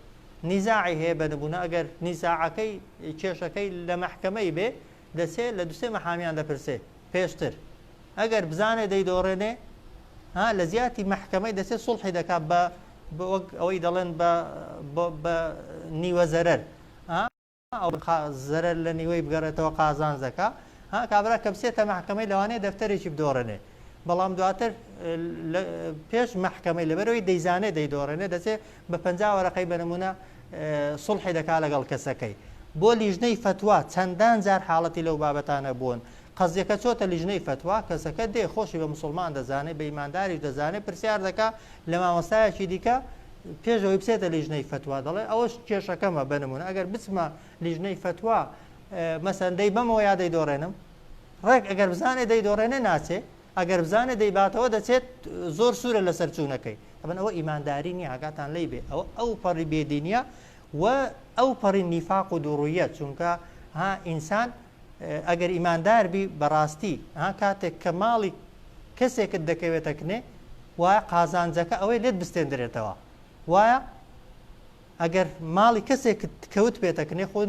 Speaker 1: نیزاعی هەیە بە نمونە ئەگەر نیزاعەکەی کێشەکەی لە مەحکەمەی بێ دەچێ لە دوسێ مەحامیان دەپرسێ پێشتر ئەگەر بزانێ دەیدۆڕێنێ ها لە زیاتی مەحکەمەی دەچێت سوڵحی دەکات بە وەک ئەوەی دەڵێن بە بە نیوە زەرەر ئەو زەرەر لە نیوەی بگەڕێتەوە قازانج دەکا ها کابرا کە بچێتە مەحکەمەی لەوانەیە دەفتەرێکی بدۆڕێنێ بەڵام دواتر پێش مەحکەمەی لەبەرەوەی دەیزانێ دەیدۆڕێنێ دەچێ بە 50 وەرەقەی بە نمونە سوڵحی دەکا لەگەڵ کەسەکەی بۆ لیژنەی فەتوا چەندان جار حاڵەتی لەو بابەتانە بوون قەزیەکە چۆتە لیژنەی فەتوا کەسەکە دێ خۆشی بە مسلمان دەزانێ بە ئیمانداریش دەزانێ پرسیار دەکا لە مامۆستایەکی دیکە پێش ئەوەی بچێتە لیژنەی فەتوا دەڵێ ئەوەش کێشەکەمە بە نمونە ئەگەر بچمە لیژنەی فەتوا مەسەن دەیبەمەوە یا دەیدۆڕێنم ڕێک ئەگەر بزانێ دەیدۆڕێنێ ناچێ ئەگەر بزانێ دەیباتەوە دەچێت زۆر سوورە لەسەر چوونەکەی ئەبن ئەوە ئیمانداری نییە ئاگاتان لی بێ ئەوە ئەو پەڕی بێدینیە و ئەو پەڕی نیفاق و دووڕوویە چونکە ها ئینسان ئەگەر ئیماندار بی بەڕاستی ها کاتێک کە ماڵی کەسێکت دەکەوێتە کنێ وایە قازانجەکە ئەوەی لێت بستێندرێتەوە وایە ئەگەر ماڵی کەسێکت کەوت پێتە کنێ خۆ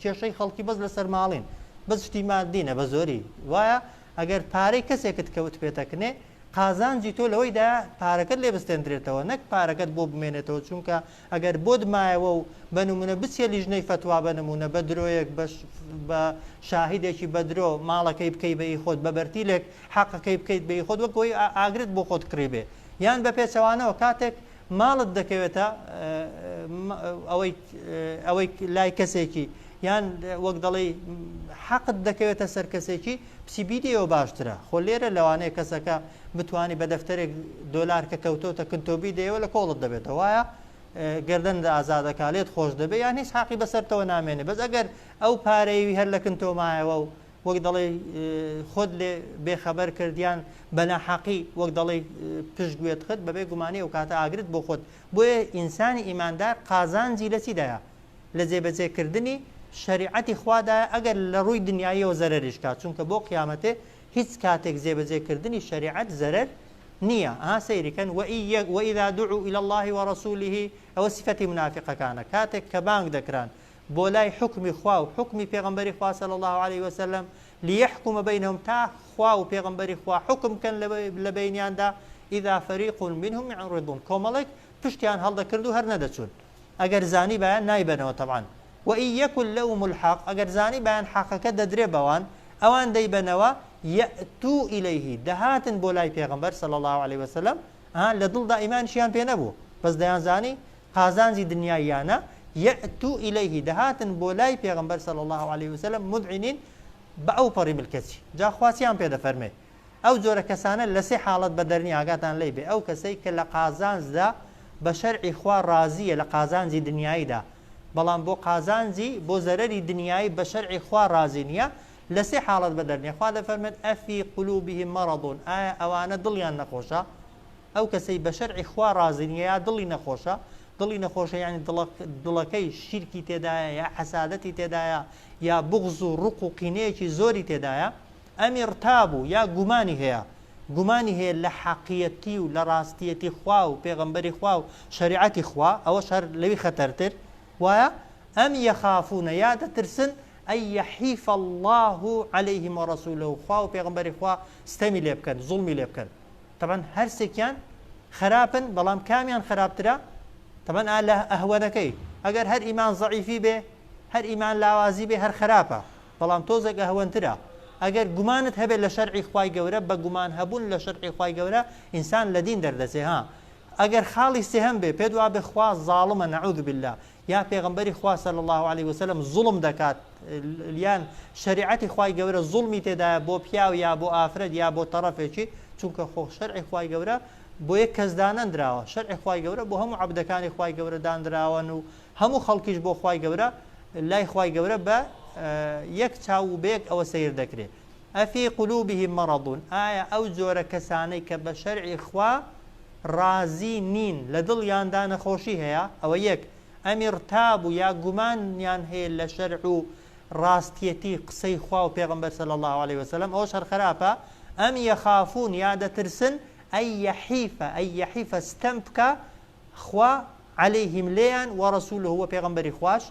Speaker 1: کێشەی خەڵکی بەس لەسەر ماڵین بەس شتی مادینە بە زۆری وایە ئەگەر پارەی کەسێکت کەوت پێتە کنێ قازانجی تۆ لەوەیدا پارەکەت لێ بستێندرێتەوە نەک پارەکەت بۆ بمێنێتەوە چونکە ئەگەر بۆت مایەوە و بە نمونە بچیە لیژنەی فەتوا بە نمونە بە درۆیەک بە شاهیدێکی بە درۆ ماڵەکەی بکەی بە ئی خۆت بە بەرتیلێک حەقەکەی بکەیت بە ئی خۆت وەک ئەوەی ئاگرت بۆ خۆت کڕیبێ یان بە پێچەوانەوە کاتێک ماڵت دەکەوێتە ئەوەی ئەوەی لای کەسێکی یان وەک دەڵێی حەقت دەکەوێتە سەر کەسێکی بچی بیدەیەوە باشترە خۆ لێرە لەوانەیە کەسەکە بتانی بە دەفتەرێک دۆلار کە کەوتۆتە کن تۆ بیدەیەوە لە کۆڵت دەبێتەوە وایە گردن ئازادەکە لێت خۆش دەبێ یان هیچ حەقی بەسەرتەوە نامێنێ بەس ئەگەر ئەو پارەیەوی هەر لە کن تۆ مایەوە و وەک دەڵێ خۆت لێ بێخەبەر کرد یان بە ناحەقی وەک دەڵێ پشت گوێت خست بەبێ گومانی ئەو کاتە ئاگرت بۆ خۆت بۆیە ئینسانی ئیماندار قازانجی لە چیدایە لە جێبەجێکردنی شەریعەتی خوادایە ئەگەر لە ڕووی دنیاییەوە زەرەریش کات چونکە بۆ قیامەتێ هیچ کاتێک جێبەجێکردنی شەریعەت زەرەر نییە ها سەیری کەن وإذا دعوا إلى الله ورسوله ئەوە سیفەتی منافقەکانە کاتێک کە بانگ دەکران بۆ لای حوکمی خوا و حوکمی پێغەمبەری خوا صلی اللە علیه وسلم لیحکم بینهم تا خوا و پێغەمبەری خوا حوکم بکەن لە بەینیاندا اذا فریق منهم معرضون کۆمەڵێک پشتیان هەڵدەکرد و هەر نەدەچوون ئەگەر زانیبایان نایبەنەوە تەبعەن وان یکن لهم الحق ئەگەر زانیبایان حەقەکە دەدرێ بەوان ئەوان دەیبەنەوە یەئتو الیه دەهاتن بۆ لای پێغەمبەر صلی اللە علیه وسلم ها لە دڵدا ئیمانیشیان پێ نەبوو بەس دەیانزانی قازانجی دنیاییانە، یەئتو الیه، دەهاتن بۆ لای پێغەمبەر صلی اللە علیە وسلم مذعنین بە ئەوپەڕی ملکەچی. جا خوا چیان پێ دەفەرمێ؟ ئەو جۆرە کەسانە لە سێ حاڵەت بەدەر نیە ئاگاتان لێی بێ، ئەو کەسەی کە لە قازانجدا بە شەرعی خوا ڕازییە لە قازانجی دنیاییدا بەڵام بۆ قازانجی بۆ زەرەری دنیایی بە شەرعی خوا ڕازی نییە لە سێ حاڵەت بەدەر نییە خوا دەفەرمێت ئەفی قلوبهم مەڕەض ئایا ئەوانە دڵیان نەخۆشە ئەو کەسەی بە شەرعی خوا ڕازی نییە یا دڵی نەخۆشە دڵی نەخۆشە یانی دڵەکەی شیرکی تێدایە یا حەسادەتی تێدایە یا بوغز و ڕق و قینەیەکی زۆری تێدایە ئەم ارتابوا یا گومانی هەیە گومانی هەیە لە حەقیەتی و لە ڕاستیەتی خوا و پێغەمبەری خوا و شەریعەتی خوا ئەوەش هەر لەوی خەتەرتر وایە ئەم یەخافون یا دەترسن ئەن یحیف اللە علیهم ورسوله خوا و پێغەمبەری خوا ستەمی لێ بکەن زوڵمی لێ بکەن تەبعەن هەرسێکیان خراپن بەڵام کامیان خراپترە تەبعەن ئا لە ئەهوەنەکەی ئەگەر هەر ئیمان زەعیفی بێ هەر ئیمان لاوازی بێ هەر خراپە بەڵام تۆزێک ئەهوەنترە ئەگەر گومانت هەبێت لە شەرعی خوای گەورە بە گومان هەبوون لە شەرعی خوای گەورە ئینسان لە دین دەردەچێ ها ئەگەر خاڵی سێهەم بێ پێت وابێ خوا زاڵمە نعوذ باللە یا پێغەمبەری خوا صلی اللە علیە وسلم زوڵم دەکات یان شەریعەتی خوای گەورە زوڵمی تێدایە بۆ پیاو یا بۆ ئافرەت یا بۆ تەڕەفێکی چونکە خۆ شەرعی خوای گەورە بۆ یەک کەس دانەندراوە شەرعی خوای گەورە بۆ هەموو عەبدەکانی خوای گەورە دانراوەن و هەموو خەڵکیش بۆ خوای گەورە لای خوای گەورە بە یەک چاو و بە یەک ئەوە سەیر دەکرێ ئەفی قلوبهم مەڕەض ئایا ئەو جۆرە کەسانەی کە بە شەرعی خوا ڕازی نین لە دڵیاندا نەخۆشی هەیە ئەوە یەک، ئەم ارتابوا یا گومانیان هەیە لە شەرع و ڕاستیەتی قسەی خوا و پێغەمبەر صلی اللە علیە وسلم ئەوەش هەر خراپە، ئەم یخافون یا دەترسن ئەن یحیف ئەن یحیف ستەم بکا خوا علیهم لێیان ورسوله و پێغەمبەری خواش،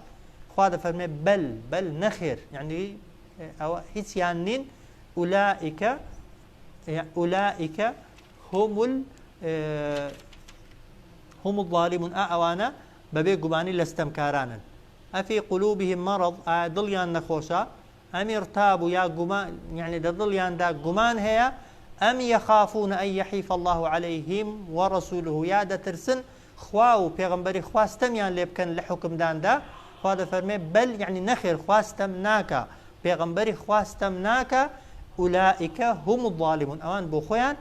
Speaker 1: خوا دەفەرمێ بل بل نەخێر یەعنی ئەوە هیچیان نین اولئک اولئک هم هم الظالمون ئا ئەوانە بەبێ گومانی لە ستەمکارانن. ئەفی قلوبهم مرض ئایا دڵیان نەخۆشە؟ ئەم ارتابوا یا گومان یەعنی لە دڵیاندا گومان هەیە؟ ئەم یخافون ان یحیف اللە علیهم ورسوله یا دەترسن خوا و پێغەمبەری خوا ستەمیان لێ بکەن لە حوکمداندا؟ خوا دەفەرمێ بەل یەعنی نەخێر خوا ستەم ناکا پێغەمبەری خوا ستەم ناکا اولئک هم الظالمون ئەوان بۆ خۆیان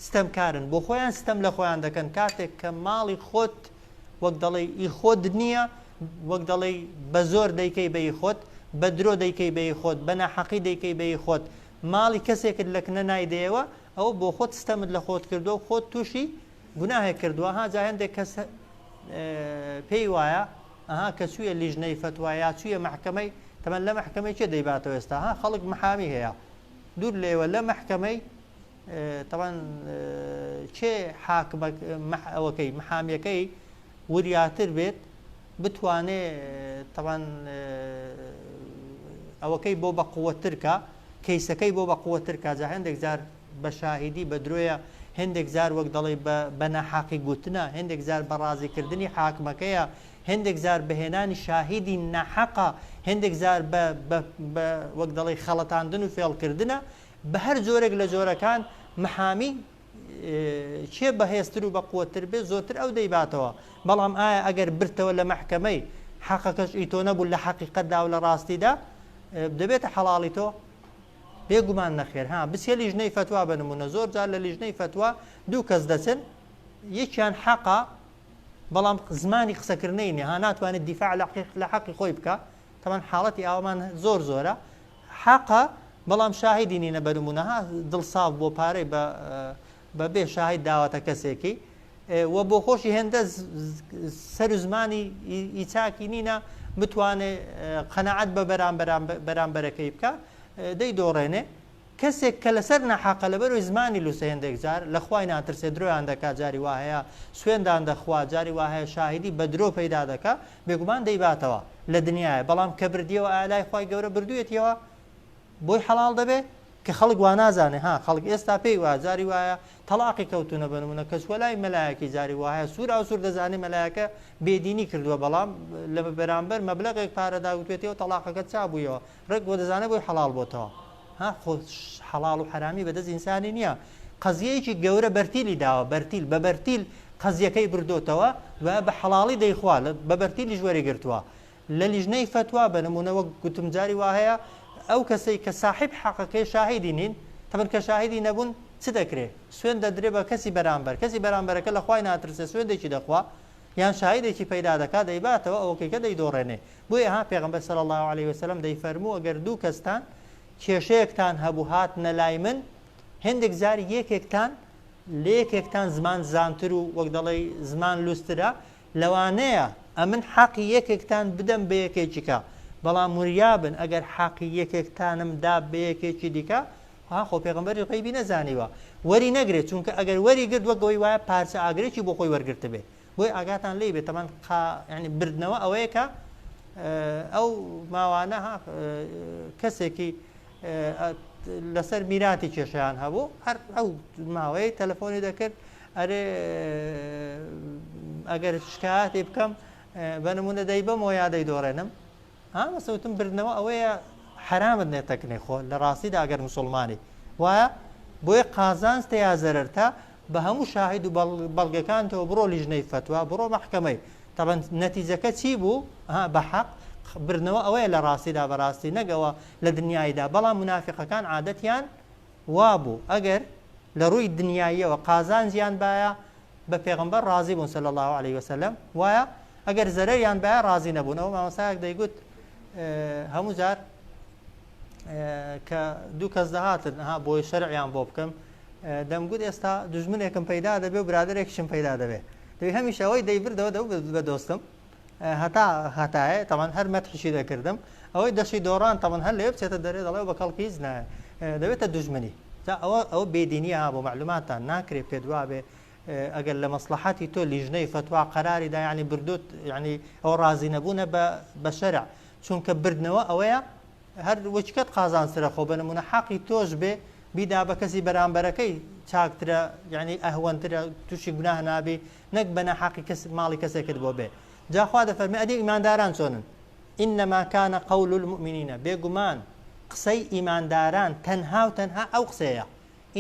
Speaker 1: ستەمکارن بۆ خۆیان ستەم لە خۆیان دەکەن کاتێک کە ماڵی خۆت وەک دەڵێی ئی خۆت نییە وەک دەڵێی بە زۆر دەیکەی بە ئی خۆت بە درۆ دەیکەی بە ئی خۆت بە ناحەقی دەیکەی بە ئی خۆت ماڵی کەسێکت لە کنە نایدەیەوە ئەوە بۆ خۆت ستەمت لە خۆت کردووە و خۆت تووشی گوناهێک کردووە ها جا هەندێک کەس پێی وایە ئەها کە چوویە لیژنەی فەتوا یا چوویە مەحکەمەی تەمەن لە مەحکەمەی کێ دەیباتەوە ئێستا ها خەڵک محامی هەیە دوور لێوە لە مەحکەمەی تەبعەن کێ حاکمە ئەوەکەی محامیەکەی وریاتر بێت بتوانێ تەبعەن ئەوەکەی بۆ بە قووەتتر کا کەیسەکەی بۆ بە قووەتتر کا جا هەندێک جار بە شاهیدی بە درۆیە هێندێک جار وەک دەڵێی بە بە ناحەقی گوتنە هێندێک جار بە ڕازی کردنی حاکمەکەیە هێندێک جار بە هێنانی شاهیدی ناحەقە هێندێک جار بە بە بە وەک دەڵێی خەڵەتاندن و فێڵ کردنە بە هەر جۆرێک لە جۆرەکان محامی کێ بەهێزتر و بەقوەتتر بێ زۆرتر ئەو دەیباتەوە بەڵام ئایا ئەگەر برتەوە لە مەحکەمەی حەقەکەش ئی تۆ نەبوو لە حەقیقەتدا و لە ڕاستیدا دەبێتە حەڵاڵی تۆ؟ بێ گومان نەخێر ها بچیە لیژنەی فەتوا بە نمونە زۆر جار لە لیژنەی فەتوا دوو کەس دەچن یەکیان حەقە بەڵام زمانی قسەکردنەی نیە ها ناتوانێت دیفاع لە حەقی خۆی بکە تەمان حاڵەتی ئاوامان زۆر زۆرە حەقە بەڵام شاهیدی نینە بە نمونە ها دڵ ساف بۆ پارەی بە بە بێ شاهید داوەتە کەسێکی و بۆ خۆشی هێندە سەر و زمانی ئی چاکی نینە بتوانێ قەناعەت بە بەرامبەرەکەی بکا دەیدۆڕێنێ کەسێک کە لەسەر ناحەقە لەبەرەوەی زمانی لوسە هێندێک جار لە خوای ناترسێ درۆیان دەکا جاری وا هەیە سوێندان دەخوا جاری وا هەیە شاهیدی بە درۆ پەیدا دەکا بێگومان دەیباتەوە لە دنیایە بەڵام کە بردیەوە ئایا لای خوای گەورە بردوویەتیەوە بۆی حەڵاڵ دەبێ؟ کە خەڵک وانازانێ ها خەڵک ئێستا پێی وایە جاری وایە تەڵاقی کەوتونە بە نمونە کە چوە لای مەلایەکی جاری وایە سوراو سور دەزانێ مەلایەکە بێدینی کردوە بەڵام لە بەرامبەر مەبلەغێک پارە داوتێتەوە تەڵاقەکە چابوویەوە ڕێک بۆ دەزانێ بۆی حەڵاڵ بۆتەوە ها خۆ حەڵاڵ و حەرامی بەدەست ئینسانی نییە قەزیەیەکی گەورە بەرتیلی داوە بەرتیل بە بەرتیل قەزیەکەی بردۆتەوە دوایە بە حەڵاڵی دەیخوا بە بەرتیلیش وەری گرتووە لە لیژنەی فەتوا بە نموونە وەک گوتم جاری وا هەیە ئەو کەسەی کە ساحیب حەقەکەی شاهیدی نین تەبەن کە شاهیدی نەبوون چ دەکرێ سوێند دەدرێ بە کەسی بەرامبەر کەسی بەرامبەرەکە لە خوای ناترسێ سوێندێکی دەخوا. یان شاهیدێکی پەیدا دەکا دەیباتەوە ئەوەکەی کە دەیدۆڕێنێ. بۆیە ها پێغەمبەر صلی اللە علیە وسلم دەیفەرموو ئەگەر دوو کەستان کێشەیەکتان هەبوو هاتنە لای من هێندێک جار یەکێکتان لە یەکێکتان زمان زانتر و وەک دەڵێی زمان لوسترە لەوانەیە ئەمن حەقی یەکێکتان بدەم بە یەکێکی کە بەڵام وریابن ئەگەر حەقی یەکێکتانم دا بە یەکێکی دیکە ها خۆ پێغەمبەریش غەیبی نەزانیوە وەری نەگرێت چونکە ئەگەر وەری گرت وەک ئەوەی وایە پارچە ئاگرێکی بۆ خۆی وەرگرتبێ بۆی ئاگاتان لێی بێت تەمان قا یعنی بردنەوە ئەوەیە کە ئەو ماوانە ها کەسێکی لەسەر میراتی کێشیان هەبوو هەر ئەو ماوەیە تەلەفۆنی دەکرد ئەرێ ئەگەر شکاتی بکەم بە نمونە دەیبەمەوە یا دەیدۆڕێنم ها بەس وتم بردنەوە ئەوەیە حەرامت نێتەکنێ خۆ لە ڕاستیدا ئەگەر مسوڵمانی وایە بۆیە قازانجتە یا زەرەرتە بە هەموو شاهید و بەڵگەکانتەوە بڕۆ لیژنەی فەتوا بڕۆ مەحکەمەی تەبەن نەتیجەکە چی بوو ها بە حەق بردنەوە ئەوەیە لە ڕاستیدا بەڕاستی نەگەوە لە دنیایدا بەڵام منافقەکان عادەتیان وابوو ئەگەر لە ڕووی دنیاییەوە قازانجیان بایە بە پێغەمبەر ڕازی بوون صلی اللە علیە وسلم وایە ئەگەر زەرەریان بایە ڕازی نەبوون ئەوە مامۆستایەک دەیگوت هەموو جار کە دوو کەس دەهاتن ها بۆی شەرعیان بۆ بکەم دەمگوت ئێستا دژمنێکم پەیدا دەبێ و برادێکیشم پەیدا دەبێ دەوی هەمیشە ئەوەی دەیبردەوە دەو بە دۆستم هەتا هەتایە تەمان هەر مەتحیشی دەکردم ئەوەی دەشی دۆڕان تەمان هەر لێ بچێتە دەرێ دەڵێ بە کەڵکی هیچ نایە دەبێتە دوژمنی جا ئەوە ئەوە بێدینیە ها بۆ مەعلوماتتان ناکرێ پێت وابێ ئەگەر لە مەسڵەحەتی تۆ لیژنەی فەتوا قەراری دا یعنی بردوت یعنی ئەوە ڕازی نەبوونە بە بە شەرع چونکە بردنەوە ئەوەیە هەر وەچکەت قازانجترە خۆ بە نمونە حەقی تۆش بێ بیدا بە کەسی بەرامبەرەکەی چاکترە یعنی ئەهوەنترە تووشی گوناه نابی نەک بە ناحەقی کەس ماڵی کەسێکت بۆ بێ جا خوا دەفەرمێ ئەدی ئیمانداران چۆنن انما کان قول المؤمنین بێگومان قسەی ئیمانداران تەنها و تەنها ئەو قسەیە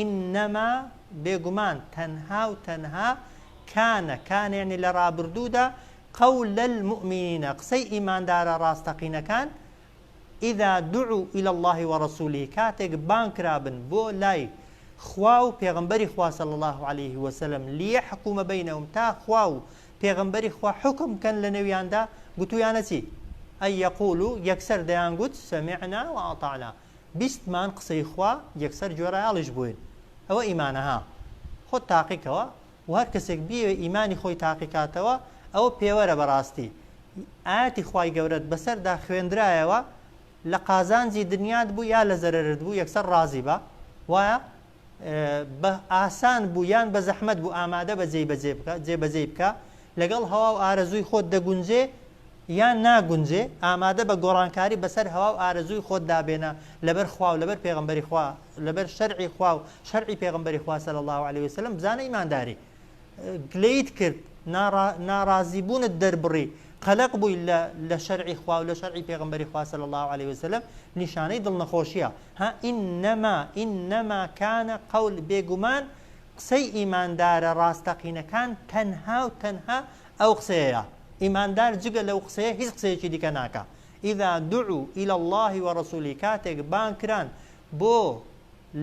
Speaker 1: انما بێگومان تەنها و تەنها کان کان یعنی لە ڕابردوودا قول المؤمنین قسەی ئیماندارە ڕاستەقینەکان اذا دعوا الی اللە ورسوله کاتێک بانگ کرابن بۆ لای خوا و پێغەمبەری خوا صلی اللە علیه وسلم لیحکم بینهم تا خوا و پێغەمبەری خوا حوکم بکەن لە نێویاندا گوتویانە چی ان یقولوا یەکسەر دەیانگوت سمعنا واطعنا بیستمان قسەی خوا یەکسەر گوێڕایەڵیش بووین ئەوە ئیمانە ها خۆت تاقیکەوە و هەر کەسێک بیەوێ ئیمانی خۆی تاقیکاتەوە ئەوە پێوەرە بەڕاستی ئایەتی خوای گەورەت بەسەردا خوێندرایەوە لە قازانجی دنیات بوو یا لە زەرەرت بوو یەکسەر ڕازی بە وایە بە ئاسان بوو یان بە زەحمەت بوو ئامادە بە جێی بەجێ بکە جێ بەجێی بکە لەگەڵ هەوا و ئارەزووی خۆت دەگونجێ یان ناگونجێ ئامادە بە گۆڕانکاری بەسەر هەوا و ئارەزووی خۆت دابێنە لەبەر خوا و لەبەر پێغەمبەری خوا لەبەر شەرعی خوا و شەرعی پێغەمبەری خوا صلی اللە علیه وسلم بزانە ئیمانداری گلەیت کرد، ناڕازیبوونت دەربڕی، قەلەق بووی لە لە شەرعی خوا و لە شەرعی پێغەمبەری خوا صلی اللە علیە وسلم، نیشانەی دڵنەخۆشیە. ها انما انما کان قول بێگومان قسەی ئیماندارە ڕاستەقینەکان تەنها و تەنها ئەو قسەیەیە، ئیماندار جگە لەو قسەیە هیچ قسەیەکی دیکە ناکا. اذا دعوا الی اللە ورسوله کاتێک بانگ کران بۆ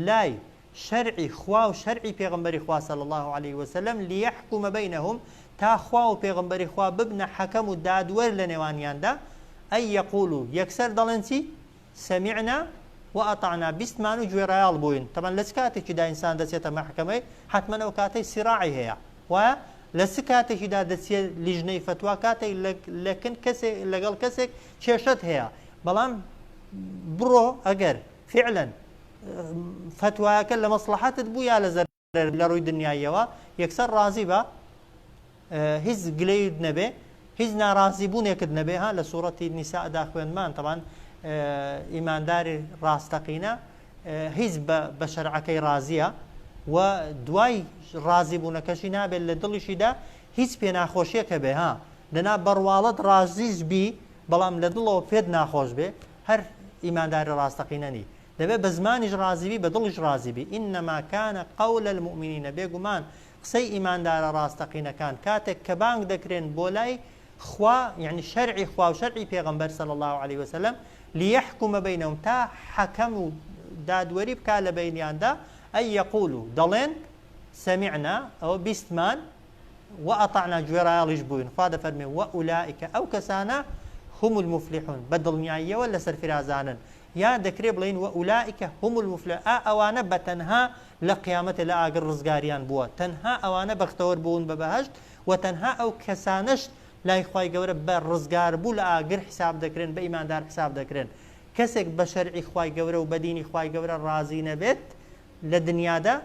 Speaker 1: لای شەرعی خوا و شەرعی پێغەمبەری خوا صلی اللە علیە وسلم لیحکم بینهم تا خوا و پێغەمبەری خوا ببنە حەکەم و دادوەر لە نێوانیاندا ئەی یەقولو یەکسەر دەڵێن چی سمعنا وأطعنا بیستمان و گوێڕایەڵ بووین تەبعەن لە چ کاتێکیدا ئینسان دەچێتە مەحکەمەی حەتمەن ئەو کاتەی سیراعی هەیە وایە لە چ کاتێکیدا دەچیە لیژنەی فەتوا کاتێک لەکن کەسێک لەگەڵ کەسێک کێشەت هەیە بەڵام بڕۆ ئەگەر فعلا فەتوایەکە لە مەسڵەحەتت بوو یا لە زەرەر لە ڕووی دنیاییەوە یەکسەر ڕازی بە هیچ گلەیت نەبێ هیچ ناڕازی بوونێکت نەبێ ها لە سوڕەتی نیسادا خوێندمان تەبان ئیمانداری ڕاستەقینە هیچ بە شەرعەکەی ڕازیە و دوای ڕازی بوونەکەشی نابێت لە دڵیشیدا هیچ پێناخۆشیەک هەبێ ها دەنا بەڕواڵەت ڕازیش بی بەڵام لە دڵەوە پێت ناخۆش بێ هەر ئیمانداری ڕاستەقینە نی دەبێ بە زمانیش ڕازی بی بە دڵیش ڕازی بی انما کان قول المومنین بێگومان قسەی ئیماندارە ڕاستەقینەکان کاتێک کە بانگ دەکرێن بۆ لای خوا یعنی شەرعی خوا و شەرعی پێغەمبەر صلی اللە علیه وسلم لیحکم بینهم تا حەکەم و دادوەری بکا لە بەینیاندا ئەی یەقولو دەڵێن سمعنا ئەوە بیستمان. وأطعنا گوێڕایەڵیش بووین، خوا دەفەرموێ، وأولئک ئەو کەسانە، هم المفلحون بە دڵنیاییەوە لە سەرفرازانن، یا دەکرێ بڵێین، وأولئک هم المفلحون ئا ئەوانە بە تەنها لە قیامەتێ لە ئاگر ڕزگاریان بووە، تەنها ئەوانە بەختەوەر بوون بە بەهەشت، وە تەنها ئەو کەسانەش لای خوای گەورە بە ڕزگاربوو لە ئاگر حیساب دەکرێن، بە ئیماندار حیساب دەکرێن. کەسێک بە شەرعی خوای گەورە و بە دینی خوای گەورە ڕازی نەبێت لە دنیادا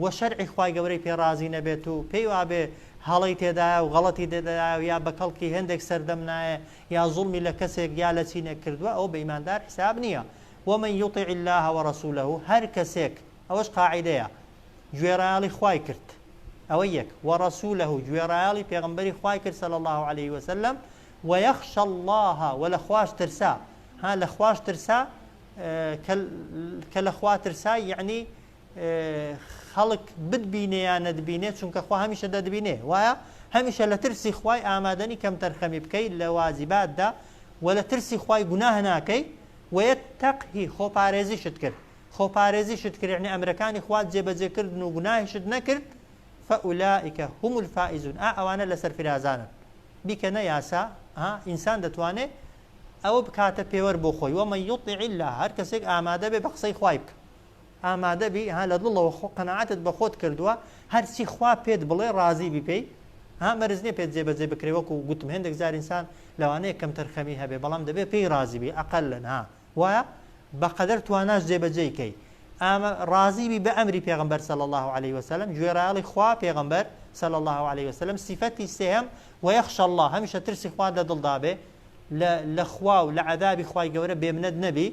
Speaker 1: وە شەرعی خوای گەورەی پێ ڕازی نەبێت و پێی وابێ هەڵەی تێدایە و غەڵەتی تێدایە و یا بە کەڵکی هێندێک سەردەم نایە یا زوڵمی لە کەسێک یا لە چینێک کردووە ئەوە بە ئیماندار حیساب نییە ومن یطع اللە ورسولە هەر کەسێک ئەوەش قاعیدەیە گوێڕایەڵی خوای کرد ئەوە یەک ورسولە گوێڕایەڵی پێغەمبەری خوای کرد صلی اللە علیه وسلم ویخشی اللە وە لە خواش ترسا ها لە خواش ترسا کە لە خوا ترسا یەعنی خەڵک بتبینێ یا نەتبینێ چونکە خوا هەمیشە دەتبینێ وایە هەمیشە لە ترسی خوای ئامادەنی کەمتەرخەمی بکەی لە واجباتدا و لە ترسی خوای گوناه ناکەی ویتقه خۆپارێزیشت کرد خۆپارێزیشت کرد یەعنی ئەمرەکانی خوات جێبەجێ کردن و گوناهیشت نەکرد فاولئک هم الفائزون ئا ئەوانە لە سەرفرازانن بیکەنە یاسا ها ئینسان دەتوانێ ئەوە بکاتە پێوەر بۆ خۆی، ومن یطع اللە هەر کەسێک ئامادە بێ بە قسەی خوای بکا ئامادە بی ها لە دڵەوە خۆ قەناعەتت بە خۆت کردووە هەرچی خوا پێت بڵێ ڕازی بی پێی ها مەرج نییە پێت جێبەجێ بکرێ وەکو گوتم هێندێک جار ئینسان لەوانەیە کەمتەرخەمی هەبێ بەڵام دەبێ پێی ڕازی بی ئەقەلەن ها وایە بەقەدەر تواناش جێبەجێی کەی ئامە ڕازی بی بە ئەمری پێغەمبەر صلی اللە علیه وسلم گوێڕایەڵی خوا پێغەمبەر صلی اللە علیه وسلم سیفەتی سێهەم ویخشى اللە هەمیشە ترسی خوات لە دڵدا بێ لە لە خوا و لە عەذابی خوای گەورە بێمنەت نەبی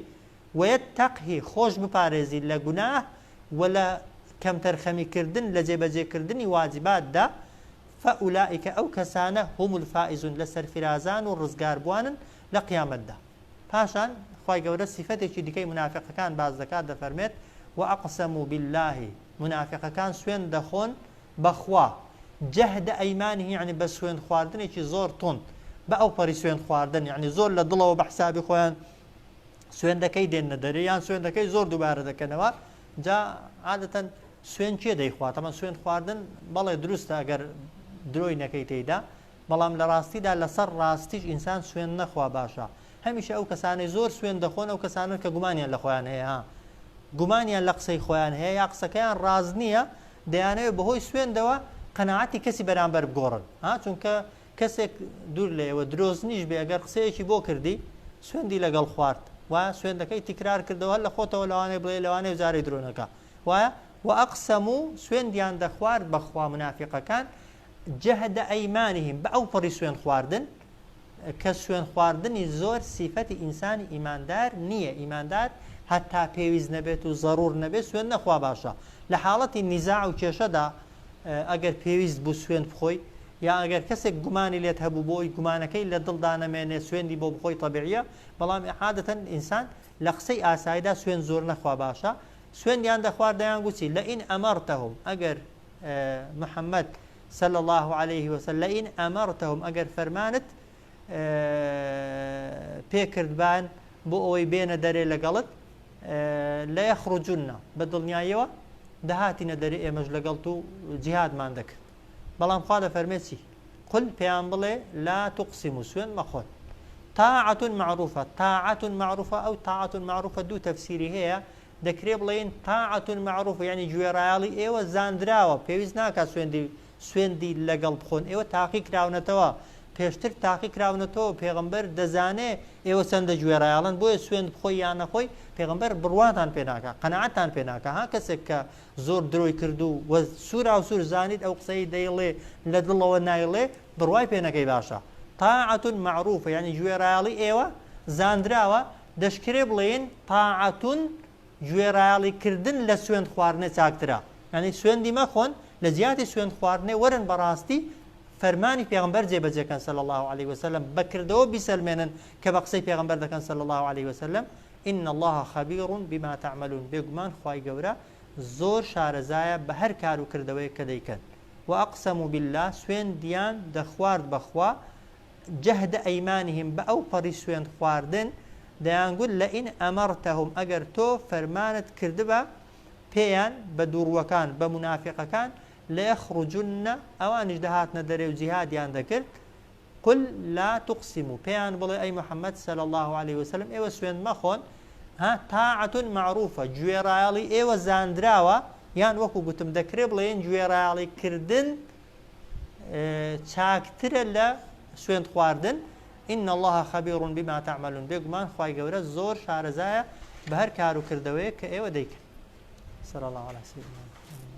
Speaker 1: ویتقه خۆش بپارێزی لە گوناه و لە کەمتەرخەمی کردن لە جێبەجێ کردنی واجباتدا فاولئک ئەو کەسانە هم الفائزون لە سەرفرازان و ڕزگاربوانن لە قیامەتدا. پاشان خوای گەورە سیفەتێکی دیکەی مونافیقەکان باس دەکات دەفەرمێت، وأقسموا باللە، مونافیقەکان سوێند دەخۆن بە خوا، جهد أیمانهم یەعنی بە سوێند خواردنێکی زۆر توند، بە ئەوپەڕی سوێند خواردن یەعنی زۆر لە دڵەوە بە حسابی خۆیان سوێندەکەی دێننە دەرێ یان سوێندەکەی زۆر دووبارە دەکەنەوە، جا عادەتەن سوێند کێ دەیخوا؟ تەبعەن سوێند خواردن بەڵێ دروستە ئەگەر درۆی نەکەی تێیدا، بەڵام لە ڕاستیدا لەسەر ڕاستیش ئینسان سوێند نەخوا باشە هەمیشە ئەو کەسانەی زۆر سوێند دەخۆن ئەو کەسانەن کە گومانیان لە خۆیان هەیە ها گومانیان لە قسەی خۆیان هەیە یا قسەکەیان ڕاست نییە دەیانەوێت بەهۆی سوێندەوە قەناعەتی کەسی بەرامبەر بگۆڕن ها چونکە کەسێک دوور لە ئێوە درۆزنیش بێ ئەگەر قسەیەکی بۆ کردی سوێندی لەگەڵ خوارد وایە سوێندەکەی تکرار کردەوە هەر لە خۆتەوە لەوانەیە بڵێ لەوانەیە جارەی درۆ نەکا وایە وأقسموا سوێندیان دەخوارد بەخوا منافقەکان جهد ایمانهم بە ئەوپەڕی سوێند خواردن، کە سوێند خواردنی زۆر سیفەتی ئینسانی ئیماندار نییە، ئیماندار هەتا پێویست نەبێت و زەڕوور نەبێت سوێند نەخوا باشە، لە حاڵەتی نیزاع و کێشەدا ئەگەر پێویست بوو سوێند بخۆی یا ئەگەر کەسێک گومانی لێت هەبوو بۆ ئەوی گومانەکەی لە دڵدا نەمێنێ سوێندی بۆ بخۆی تەبیعیە، بەڵام عادەتەن ئینسان لە قسەی ئاساییدا سوێند زۆر نەخوا باشە، سوێندیان دەخوارد دەیانگوت چی، لئن امرتهم ئەگەر محمد صلی اللە علیه وسلم لئن امرتهم ئەگەر فەرمانت پێکردبان بۆ ئەوەی بێنە دەرێ لەگەڵت لەیخرجن بە دڵنیاییەوە دەهاتینە دەرێ ئێمەش لەگەڵت و جیهادمان دەکرد بەڵام خوا دەفەرمێ چی قل پێیان بڵێ لا تقسموا سوێن مەخۆن طاعة معروفە طاعة معروفە ئەو طاعة معروفە دوو تەفسیری هەیە دەکرێ بڵێین طاعە معروفە یانی گوێڕایەڵی ئێوە زاندراوە پێویست ناکات سوێندی سوێندی لەگەڵ بخۆن ئێوە تاقی کراونەتەوە پێشتر تاقی کراونەتەوە پێغەمبەر دەزانێ ئێوە چەندە گوێڕایەڵن بۆیە سوێند بخۆی یان نەخۆی پێغەمبەر بڕواتان پێ ناکا قەناعەتان پێ ناکا ها کەسێک کە زۆر درۆی کردو و سوورا و سوور زانیت ئەو قسەی دەیڵێ لە دڵەوە نایڵێ بڕوای پێ نەکەی باشە طاعة معروفە یعنی گوێڕایەڵی ئێوە زاندراوە دەشکرێ بڵێین طاعة گوێڕایەڵی کردن لە سوێند خواردنێ چاکترە یانی سوێندی مەخۆن لە جیاتی سوێند خواردنێ وەرن بەڕاستی فەرمانی پێغەمبەر جێبەجێ کەن صلی اللە علیه وسلم بە کردەوە بیسەلمێنن کە بە قسەی پێغەمبەر دەکەن صلی اللە علیه وسلم ان اللە خبیر بما تعملون بێگومان خوای گەورە زۆر شارەزایە بە هەر کار و کردەوەیەک کە دەیکەن وأقسموا باللە سوێندیان دەخوارد بەخوا جهد ایمانهم بە ئەوپەڕی سوێند خواردن دەیانگوت لئن امرتهم ئەگەر تۆ فەرمانت کردبا پێیان بە دووڕووەکان بە مونافیقەکان لەیخرجن ئەوانیش دەهاتنە دەرێ و جیهادیان دەکرد. قل لا تقسموا پێیان بڵێ ئەی محمد صلی اللە علیە وسلم ئێوە سوێند مەخۆن، ها طاعة معروفە گوێڕایەڵی ئێوە زاندراوە، یان وەکو گوتم دەکرێ بڵێین گوێڕایەڵی کردن چاکترە لە سوێند خواردن، ان اللە خبیر بما تعملون بێگومان خوای گەورە زۆر شارەزایە بە هەر کار و کردەوەیەک کە ئێوە دەیکەن. صلی اللە علی سیدنا محمد.